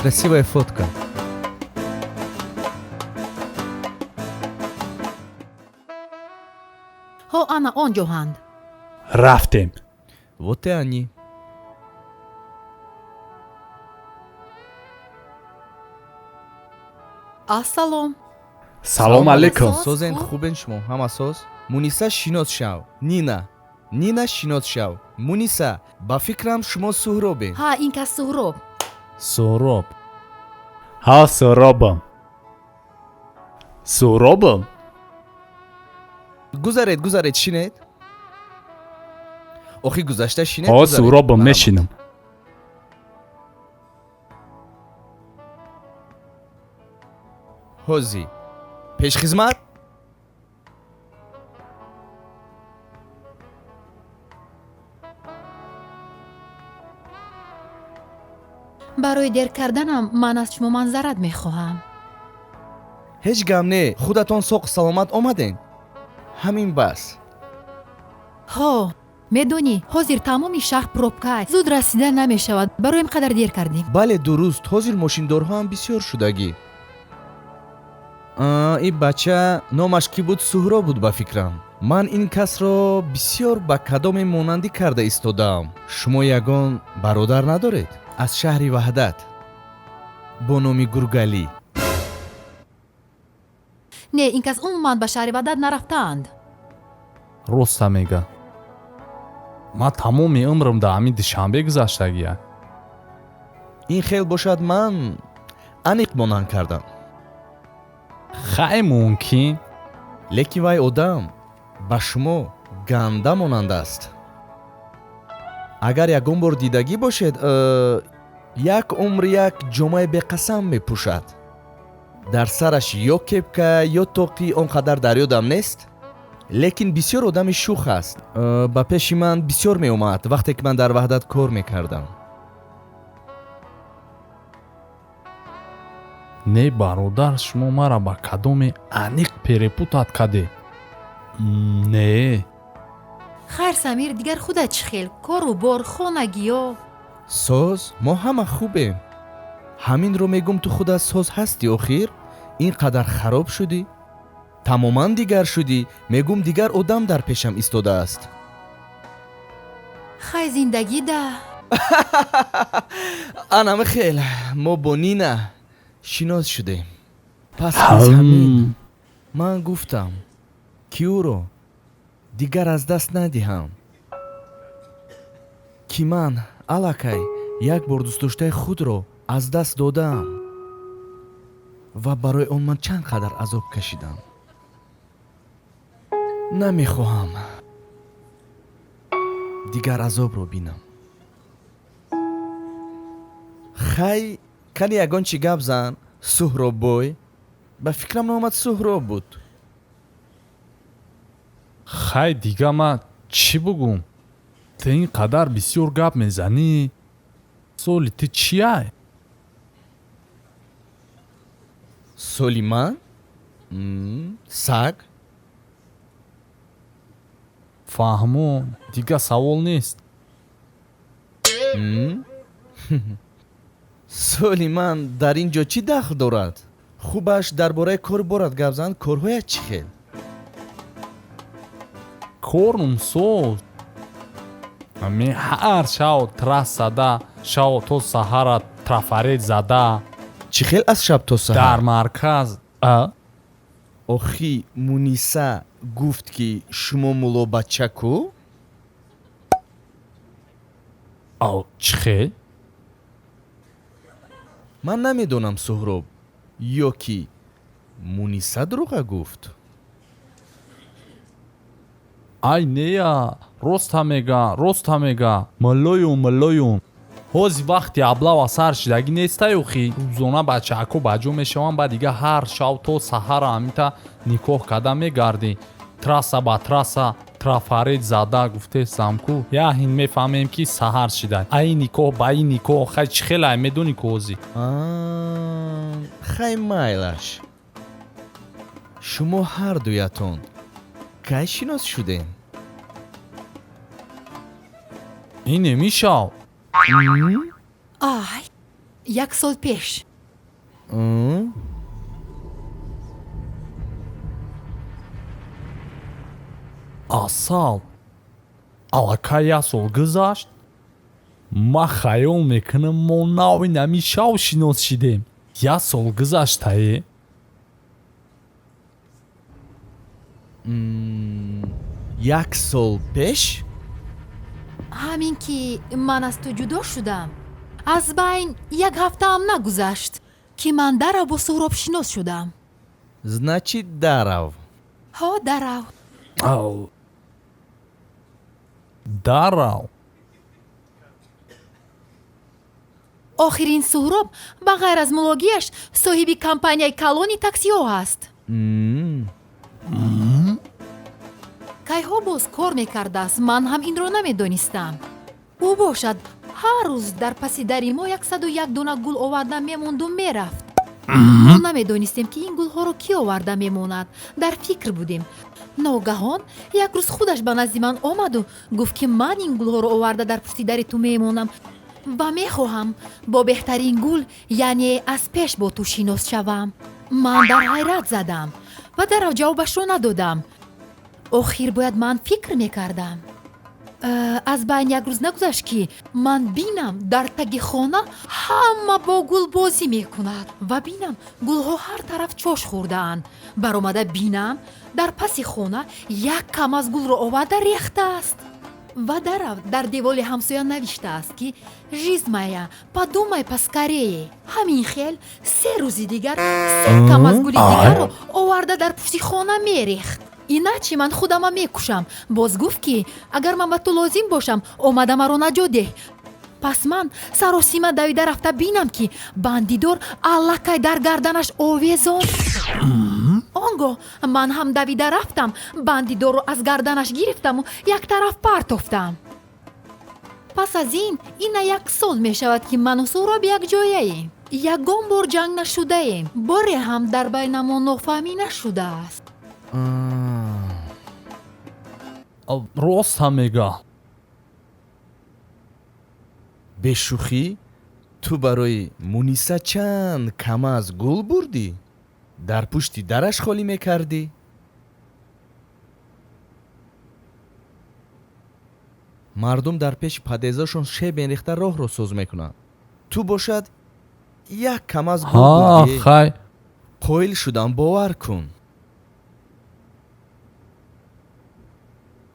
Красивая фотка. Ҳо, ана он ҷоҳанд. Рафтем. Вот и они. Ассалом. Салом алейкум. Соз, Созен? хуб? Хубен шумо? Ҳама соз? Муниса, шинос шав, Нина. Нина, шинос шав, Муниса. Ба фикрам, шумо Суҳробе. Ҳа, ин кас Суҳроб. Суҳроб, ҳа, Суҳробам, Суҳробам. Гузаред, гузаред, шинед. Охи, гузашта шинед. Ҳо. Гузаред. Суҳробам. Марҳамат. Мешинам. Ҳози пешхизмат. Барои дер карданам ман аз шумо манзарат мехоҳам. Ҳеҷ гам не, худатон соқ саломат омадем, ҳамин бас. Ҳо, медонӣ, ҳозир тамоми шаҳр пробка, зуд расида намешавад, барои ин қадар дер кардем. Бале, дуруст, ҳозир мошиндорҳо ҳам бисёр шудагӣ. И бача номаш кӣ буд? Суҳроб буд, ба фикрам. Ман ин касро бисёр ба кадоме монандӣ карда истодаам. Шумо ягон бародар надоред аз шаҳри Ваҳдат бо номи Гургалӣ? Не, ин кас умуман ба шаҳри Ваҳдат нарафтаанд. Роста мега, ман тамоми умрам дар ҳамин Душанбе гузаштагия. Ин хел бошад, ман аниқ монанд кардам. Хай, мумкин. Лекин вай одам ба шумо ганда монанд аст. Агар ягон бор дидагӣ бошед, як умр як ҷомаи беқасам мепӯшад. Дар сараш ё кепка, ё тоқӣ, он қадар дар ёдам нест, лекин бисёр одами шух аст. Ба пеши ман бисёр меомад, вақте ки ман дар Ваҳдат кор мекардам. Не, бародар, шумо мара ба кадоме аниқ перепутать каде. Не. Хайр, Самир, дигар худат чӣ хел? Кору бор, хонагиё? Соз, мо ҳама хубем. Ҳаминро мегум, ту худат соз ҳастӣ? Охир ин қадар хароб шудӣ, тамоман дигар шудӣ. Мегум, дигар одам дар пешам истодааст. Хай, зиндагӣ да. Анами хел мо бо Нина шинос шудем. Пас аз ҳамин ман гуфтам, ки ӯро дигар аз даст надиҳам, ки ман аллакай як бор дӯстдоштаи худро аз даст додаам ва барои он ман чанд қадар азоб кашидам. Намехоҳам дигар азобро бинам. Хай, кани ягон чӣ гап зан, Суҳроббой. Ба фикрам номат Суҳроб буд. Хай, дига ман чӣ бугум? Ту ин қадар бисёр гап мезанӣ. Соли ту чиай? Соли ман? Саг. Фаҳмо, дига савол нест. Соли ман дар ин ҷо чӣ дахл дорад? Хубаш, дар бораи кору борат гап зан. Корҳоят чӣ хел? Корум соз. Ме ҳар шав трассада, шав то саҳара трафарет зада. Чӣ хел аз шаб то Дар саҳар? марказ а. Охи, Муниса гуфт, ки шумо муллобачаку. Ав, чӣ хел? Ман намедонам, Суҳроб, ё ки Муниса дурӯға гуфт. Ай, нея, роста мега, роста мега. Муллоюм, муллоюм. Ҳози вақти облава сар шидагӣ нестай, охи. Рӯзона бачаако ба ҷо мешаванд, ба дига ҳар шав то саҳара ҳамита никоҳ карда мегардӣ, трасса ба трасса трафарет зада. Гуфтесам ку, яҳин мефаҳмем, ки саҳар шидай. Ай никоҳ ба ин никоҳ, хай, чӣ хелай, медонӣ ку ҳозӣ. Хай, майлаш. Шумо ҳардуятон кай шинос шудем? Ин немишав. Ай, Як сол пеш. Асал, аллакай як сол гузашт. Ман хаёл мекунам, мо нави нами шав шинос шидем. Як сол гузаштае. Як сол пеш? Ҳамин ки ман аз ту ҷудо шудам, аз байн як ҳафтаам нагузашт, ки ман дарав бо Суҳроб шинос шудам. Значит, дарав. Ҳо, дарав. Дарав. Охирин Суҳроб ба ғайр аз мулогияш соҳиби компанияи калони таксиҳо ҳаст. Кайҳо боз кор мекардааст, ман ҳам инро намедонистам. Ӯ бошад ҳар рӯз дар паси дари мо 101 дона гул оварда мемонду мерафт. Мо намедонистем, ки ин гулҳоро кӣ оварда мемонад, дар фикр будем. Ногаҳон як рӯз худаш ба назди ман омаду гуфт, ки ман ин гулҳоро оварда дар пушти дари ту мемонам ва мехоҳам бо беҳтарин гул, яъне аз пеш бо ту шинос шавам. Ман дар ҳайрат задам ва дарав ҷавобашро надодам. Охир бояд ман фикр мекардам. Аз байн як рӯз нагузашт, ки ман бинам, дар таги хона ҳама бо гул бозӣ мекунад ва бинам, гулҳо ҳар тараф чош хӯрдаанд. Баромада бинам, дар паси хона як кам аз гулро оварда рехтааст ва дарав дар деволи ҳамсоя навиштааст, ки «Жизнь моя, подумай поскорее». Ҳамин хел 3 рӯзи дигар се кам аз гули дигарро оварда дар пушти хона мерехт. Иначе ман худама мекушам. Боз гуфт, ки агар ман ба ту лозим бошам, омада маро наҷот деҳ. Пас ман саросима давида рафта бинам, ки бандидор аллакай дар гарданаш овезон. Он гоҳ ман ҳам давида рафтам, бандидорро аз гарданаш гирифтаму як тараф партофтам. Пас аз ин ина як сол мешавад, ки ману Суҳроб якҷояем. Ягон бор ҷанг нашудаем, боре ҳам дар байнамон нофаҳмӣ нашудааст. Рост ҳам мега. Бешӯхӣ, ту барои Муниса чанд камаз гул бурдӣ, дар пушти дараш холӣ мекардӣ? Мардум дар пеши подъездашон щебень рехта роҳро соз мекунанд, ту бошад як камаз гул бурдӣ. Хай. Қоил шудам, бовар кун.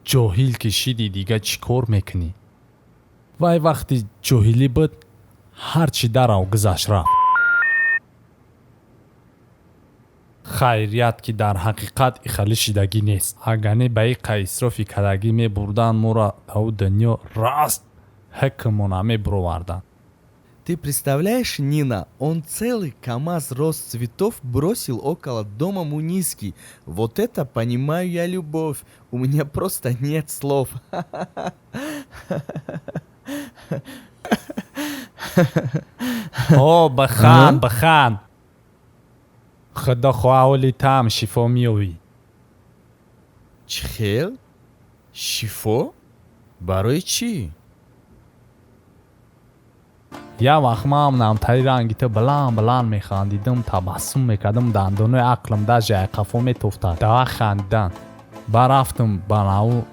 Ҷоҳил ки шиди, дига чӣ кор мекунӣ? Вай вақти ҷоҳилӣ буд, ҳарчи дарав гузашт, рафт. Хайрият, ки дар ҳақиқат ихалӣ шидагӣ нест. Агар не, ба иқа исрофи кардагӣ мебурданд моро дар дунё, раст ҳукмона мебуроварданд. Ты представляешь, Нина, он целый КамАЗ роз цветов бросил около дома Муниски. Вот это понимаю я любовь. У меня просто нет слов. О, бахан, бахан. Худо хоҳа, ҳоли таам шифо меёбӣ. Чӣ хел? Шифо? Барои чӣ? Як вақт манам намтари ранги ту баланд баланд механдидим, табассум мекардам, дандонои ақлам даже ай қафо метофтад дава хандидан. Ба рафтам ба наву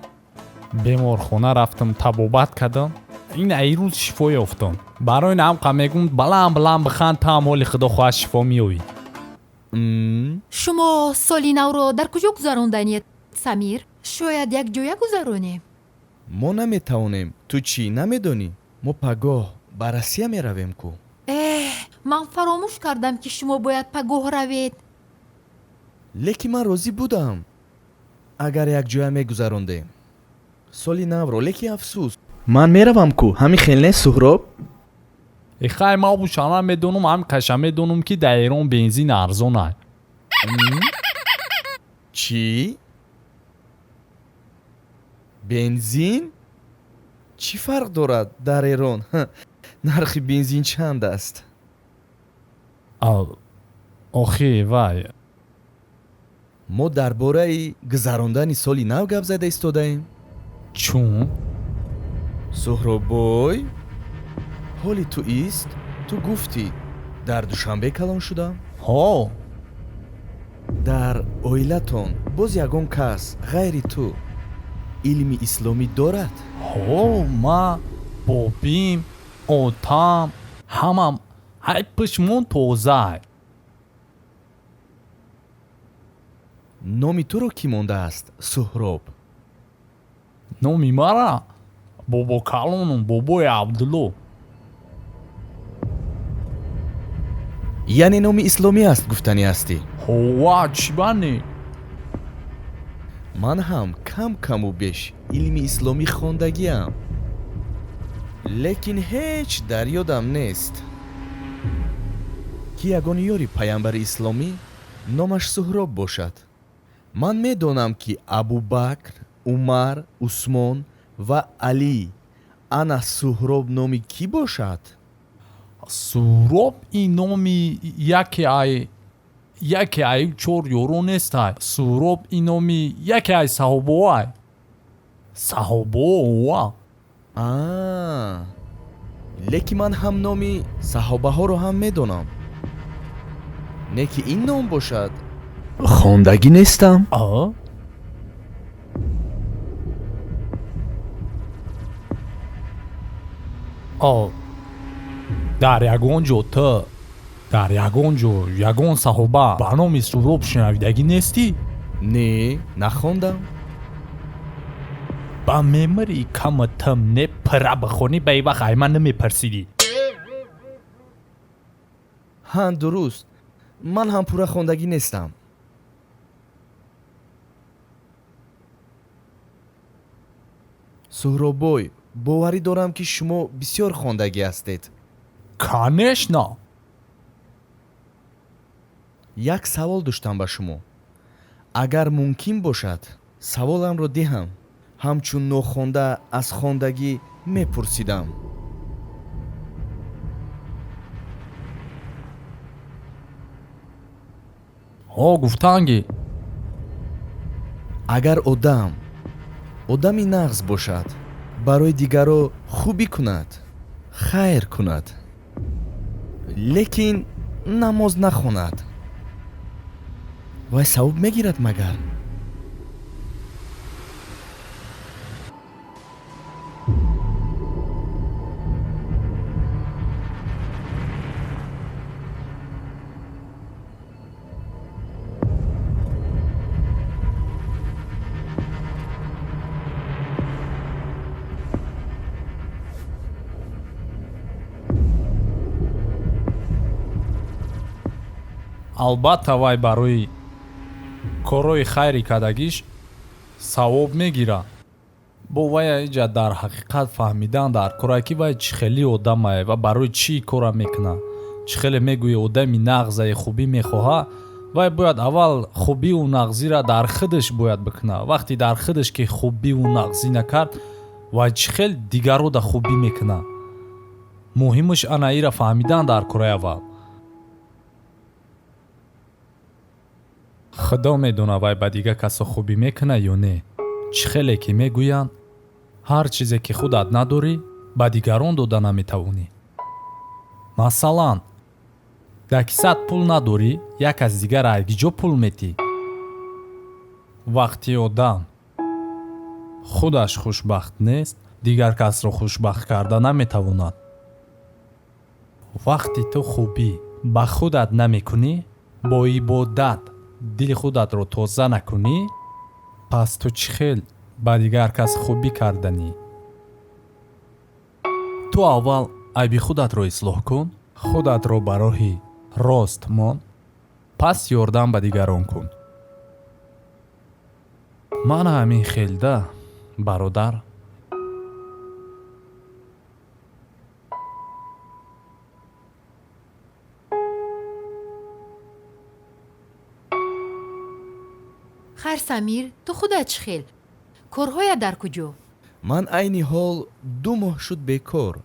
беморхона, рафтам, табобат кардам, ин аи рӯз шифо ёфтам. Барои ин ҳамқа мегӯм, баланд баланд биханд, таам ҳоли худо хоҳад шифо меёбӣ. Шумо соли навро дар куҷо гузаронданед, Самир? Шояд якҷоя гузаронем? Мо наметавонем. Ту чӣ, намедонӣ? Мо пагоҳ ба Россия меравем ку. Эҳ, ман фаромӯш кардам, ки шумо бояд пагоҳ равед. Лекин ман розӣ будам, агар якҷоя мегузарондем соли навро, лекин афсӯс, ман меравам ку. Ҳамин хел нест, Суҳроб? Ихай, ман бушана медонам, ҳамин қаша медонам, ки дар Эрон бензин арзон ай. Чӣ? Бензин чӣ фарқ дорад? Дар Эрон нархи бензин чанд аст? Охи вай. Мо дар бораи гузарондани соли нав гап зада истодаем. Чун? Суҳроббой, ҳоли ту ист, Ту гуфтӣ дар Душанбе калон шудам? Ҳо. Дар оилатон боз ягон кас ғайри ту илми исломӣ дорад? Ҳо, ма бобим, отам, ҳамам ҳай пишмон тозаай. Номи туро кӣ мондааст, Суҳроб? Номи мара бобокалонум, бобои Абдулло. Яъне номи исломӣ аст гуфтанӣ ҳастӣ? Ҳова, чӣ ба не? Ман ҳам кам каму беш илми исломӣ хондагиам, лекин ҳеҷ дар ёдам нест, ки ягон ёри паямбари исломӣ номаш Суҳроб бошад. Ман медонам, ки Абубакр, Умар, Усмон ва Алӣ. Ана Суҳроб номи кӣ бошад? Суҳроб ин номи яке ай чор ёро нестай. Суҳроб ин номи яке ай саҳобоай. Саҳобоа. А, лекин ман ҳам номи саҳобаҳоро ҳам медонам. Не ки ин ном бошад, хондагӣ нестам. А? А, дар ягон ҷо ту, дар ягон ҷо ягон саҳоба ба номи Суҳроб шунавидагӣ нестӣ? Не, нахондам. Ба мемари кама тим не пира бихонӣ, ба и вақт ай ман намепарсидӣ. Ҳа, дуруст, ман ҳам пурра хондагӣ нестам. Суҳроббой, боварӣ дорам, ки шумо бисёр хондагӣ ҳастед. Конечно. Як савол доштам ба шумо. Агар мумкин бошад, саволамро диҳам. Ҳамчун нохонда аз хондагӣ мепурсидам. Ҳо, гуфтанги. Агар одам одами нағз бошад, барои дигаро хубӣ кунад, хайр кунад, лекин намоз нахонад, вай савоб мегирад магар? Албатта, вай барои корҳои хайри кардагиш савоб мегирад. Бо вая иҷа дар ҳақиқат фаҳмидан дар кора, ки вай чӣ хели одамае ва барои чӣ кора мекунад. Чӣ хеле мегӯи, одами нағзае, хубӣ мехоҳад, вай бояд аввал хубиву нағзиро дар худаш бояд бикунад. Вақте дар худаш ки хубиву нағзӣ накард, вай чӣ хел дигарро да хубӣ мекунад? Муҳимаш ана ира фаҳмидан дар кораи аввал. Худо медонад, вай ба дигар касо хубӣ мекунад ё не. Чӣ хеле ки мегӯянд, ҳар чизе ки худат надорӣ, ба дигарон дода наметавонӣ. Масалан, дар кисат пул надорӣ, як кас дигар айгиҷо пул метӣ? Вақти одам худаш хушбахт нест, дигар касро хушбахт карда наметавонад. Вақти ту хубӣ ба худат намекунӣ, бо ибодат дили худатро тоза накунӣ, пас ту чӣ хел ба дигар кас хубӣ карданӣ? Ту аввал айби худатро ислоҳ кун, худатро ба роҳи рост мон, пас ёрдам ба дигарон кун. Ман ҳамин хелда, бародар. Хайр, Самир, ту худат чӣ хел? Корҳоят дар куҷо? Ман айни ҳол 2 моҳ шуд бекор.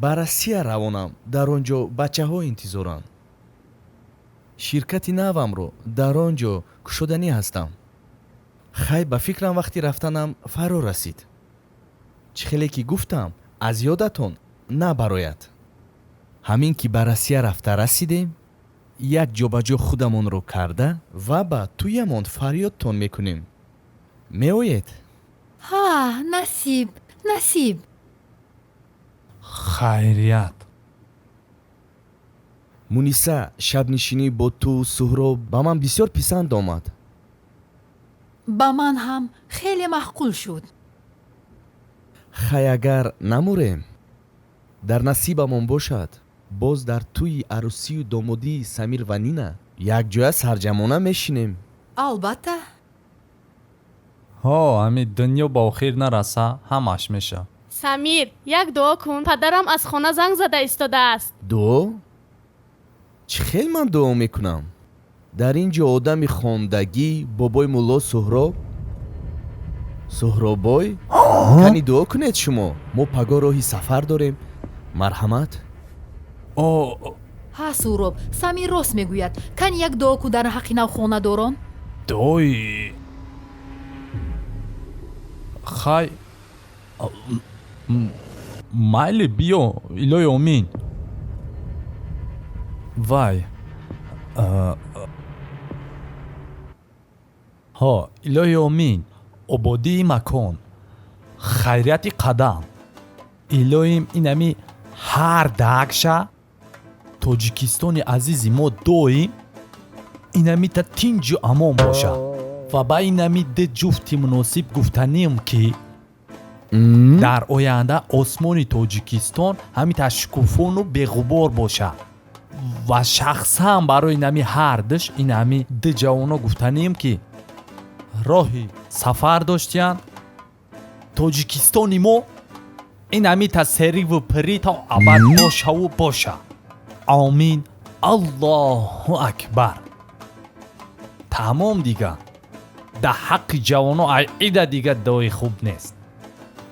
Ба Россия равонам, дар он ҷо бачаҳо интизоранд. Ширкати навамро дар он ҷо кушоданӣ ҳастам. Хай, ба фикрам, вақти рафтанам фаро расид. Чӣ хеле ки гуфтам, аз ёдатон набарояд. Ҳамин ки ба Россия рафта расидем, як ҷобаҷо худамонро карда ва ба тӯямон фарёдтон мекунем. Меоед? Ҳа, насиб, насиб. Хайрият. Муниса, шабнишинӣ бо ту, Суҳроб, ба ман бисёр писанд омад. Ба ман ҳам хеле маъқул шуд. Хай, агар намурем, дар насибамон бошад, боз дар тӯи арӯсию домодии Самир ва Нина якҷоя сарҷамона мешинем. Албатта. Ҳо, ҳамин дунё ба охир нараса, ҳамаш меша. Самир, як дуо кун, падарам аз хона занг зада истодааст. Дуо? Чӣ хел ман дуо мекунам? Дар ин ҷо одами хондагӣ, бобои мулло Суҳроб. Суҳроббой, кани дуо кунед шумо. Мо пагоҳ роҳи сафар дорем. Марҳамат. Ҳа, Суҳроб, Самир рост мегӯяд. Кани як дуо кун дар ҳаққи навхонадорон. Дуои хай, майли, биё, илоҳи омин. Вай, ҳо, илоҳи омин, ободии макон, хайрияти қадам. Илоҳим инами ҳар дакша Тоҷикистони азизи мо доим инамита тинҷу амон боша ва ба инами ду ҷуфти муносиб гуфтанем, ки дар оянда осмони Тоҷикистон ҳамита шукуфону беғубор боша ва шахсан барои инами ҳардуш инами ду ҷавоно гуфтанем, ки роҳи сафар доштиянд. Тоҷикистони мо инамита сериву пирӣ то абад бошаву боша. Омин, Аллоҳу акбар. Тамом дига. Дар ҳаққи ҷавоно айида дига дуои хуб нест.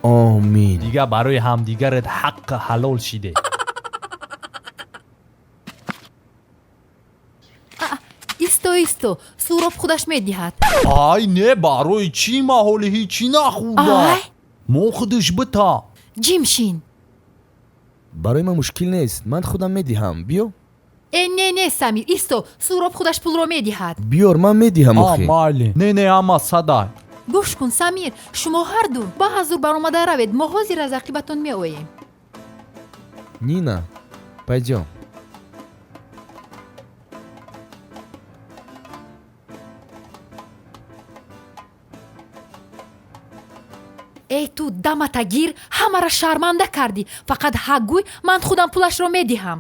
Омин. Дига барои ҳамдигарат ҳаққи ҳалол шиде. Исто, исто, Суҳроб худаш медиҳад. Ай не, барои чӣ ман ҳоли ҳечӣ нахӯрдам? Ай! Мо худаш бита. Ҷимшин. Барои ман мушкил нест, ман худам медиҳам. Биё. Э, не, не, Самир, исто, Суҳроб худаш пулро медиҳад. Биёр, ман медиҳам охи. Майли. Не, не, ҳама садай. Гӯш кун, Самир, шумо ҳарду ба ҳазур баромада равед, мо ҳозир аз ақибатон меоем. Нина, пойдём. Эй, ту дамата гир, ҳамаро шарманда кардӣ. Фақат ҳақ гӯй, ман худам пулашро медиҳам.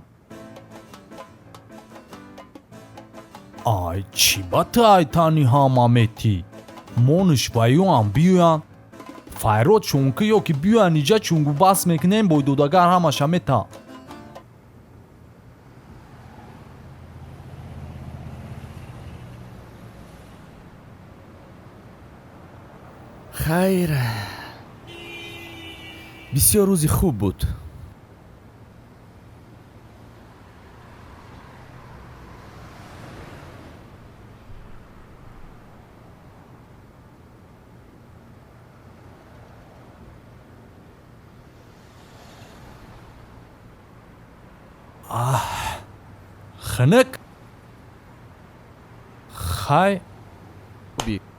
Ай, чӣ ба ту айтани ҳама метӣ? Монуш ва юам биёянд. Файрод чунки ё ки биёянд иҷа чунгу бас мекунем, бойдодагар ҳамаша мета. Хайр, бисёр рӯзи хуб буд. Хунук. Хай,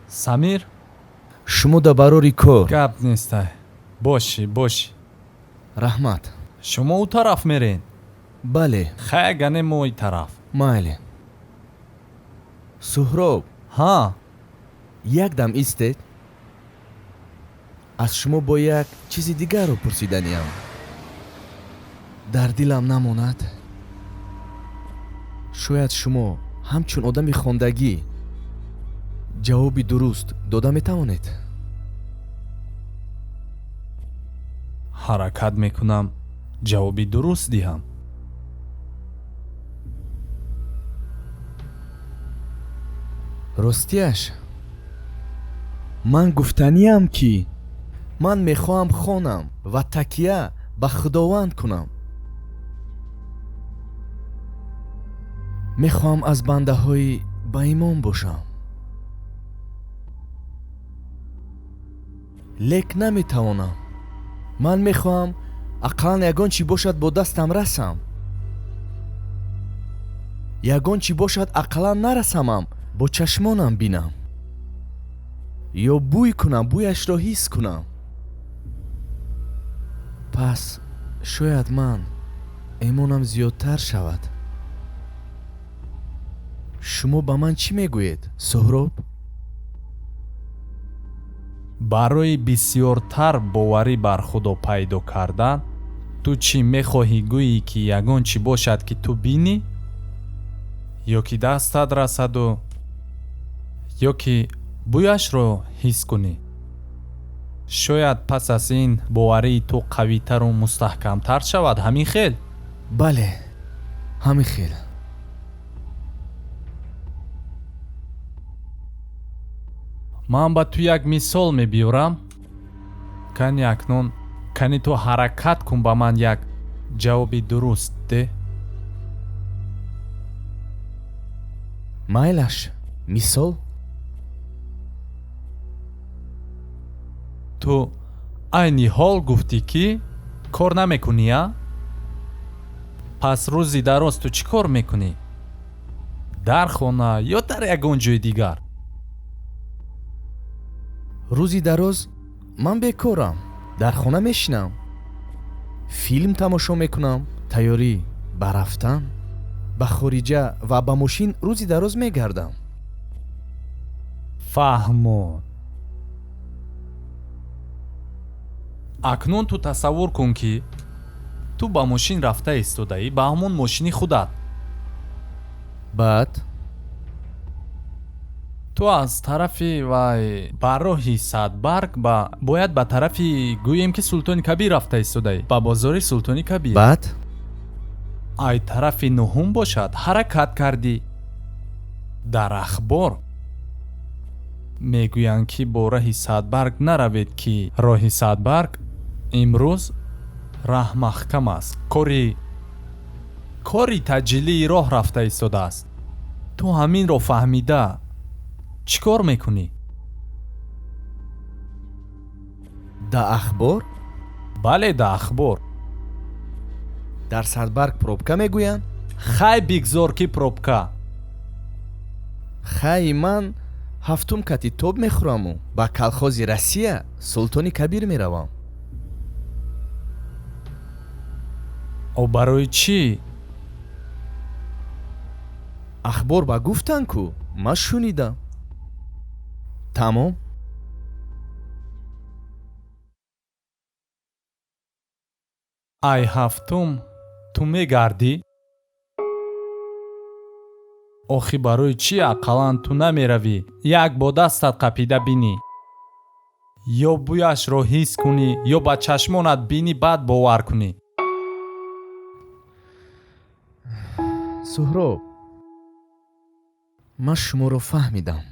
Самир. Шумо дар барори кор. Гап нестай. Бошӣ, бошӣ. Раҳмат. Шумо ӯ тараф мерен? Бале. Хай, гане мо и тараф. Майли. Суҳроб. Ҳа. Як дам истед. Аз шумо бо як чизи дигарро пурсиданиям. Дар дилам намонад. Шояд шумо ҳамчун одами хондагӣ ҷавоби дуруст дода метавонед. Ҳаракат мекунам ҷавоби дуруст диҳам. Ростияш, ман гуфтаниям, ки ман мехоҳам хонам ва такя ба Худованд кунам. Мехоҳам аз бандаҳои баимон бошам, лек наметавонам. Ман мехоҳам ақаллан ягон чӣ бошад бо дастам расам. Ягон чӣ бошад, ақаллан нарасамам, бо чашмонам бинам. Ё бӯй кунам, бӯяшро ҳис кунам. Пас шояд ман эмонам зиёдтар шавад. Шумо ба ман чӣ мегӯед, Суҳроб? Барои бисёртар боварӣ бар Худо пайдо кардан, ту чӣ мехоҳӣ гӯӣ, ки ягон чӣ бошад, ки ту бинӣ, ё ки дастат расаду, ё ки бӯяшро ҳис кунӣ? Шояд пас аз ин боварии ту қавитару мустаҳкамтар шавад. Ҳамин хел? Бале, ҳамин хел. Ман ба ту як мисол мебиёрам. Кани акнун, кани ту ҳаракат кун, ба ман як ҷавоби дуруст деҳ. Майлаш, мисол? Ту айни ҳол гуфтӣ, ки кор намекунӣ, а? Пас рӯзи дароз ту чӣ кор мекунӣ? Дар хона ё дар ягон ҷои дигар? Рӯзи дароз ман бекорам, дар хона мешинам, филм тамошо мекунам, тайёрӣ ба рафтан ба хориҷа ва ба мошин рӯзи дароз мегардам. Фаҳмон. Акнун ту тасаввур кун, ки ту ба мошин рафта истодаӣ, ба ҳамон мошини худат. Баъд? Ту аз тарафи вай ба роҳи Садбарг ба бояд ба тарафи, гӯем ки, Султони Кабир рафта истодаӣ, ба бозори Султони Кабир. Баъд? Ай тарафи нуҳум бошад ҳаракат кардӣ. Дар ахбор мегӯянд, ки бо роҳи Садбарг наравед, ки роҳи Садбарг имрӯз раҳ маҳкам аст, кори таҷилии роҳ рафта истодааст. Ту ҳаминро фаҳмида чӣ кор мекунӣ? Да ахбор? Бале, да ахбор. Дар Садбарг пробка мегӯянд? Хай, бигзор, ки пробка. Хай, ман ҳафтум кати тоб мехӯраму ба колхози Россия Султони Кабир меравам. О, барои чӣ? Ахбор ба гуфтанд ку, ман шунидам. Тамом. Ай ҳафтум ту мегардӣ? Охи барои чӣ ақаллан ту намеравӣ, як бо дастат қапида бинӣ, ё бӯяшро ҳис кунӣ, ё ба чашмонат бинӣ, баъд бовар кунӣ? Суҳроб, ман шуморо фаҳмидам.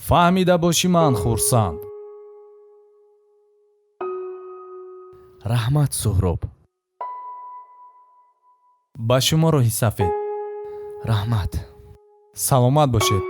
Фаҳмида бошӣ, ман хурсанд. Раҳмат, Суҳроб. Ба шумо роҳи сафед. Раҳмат. Саломат бошед.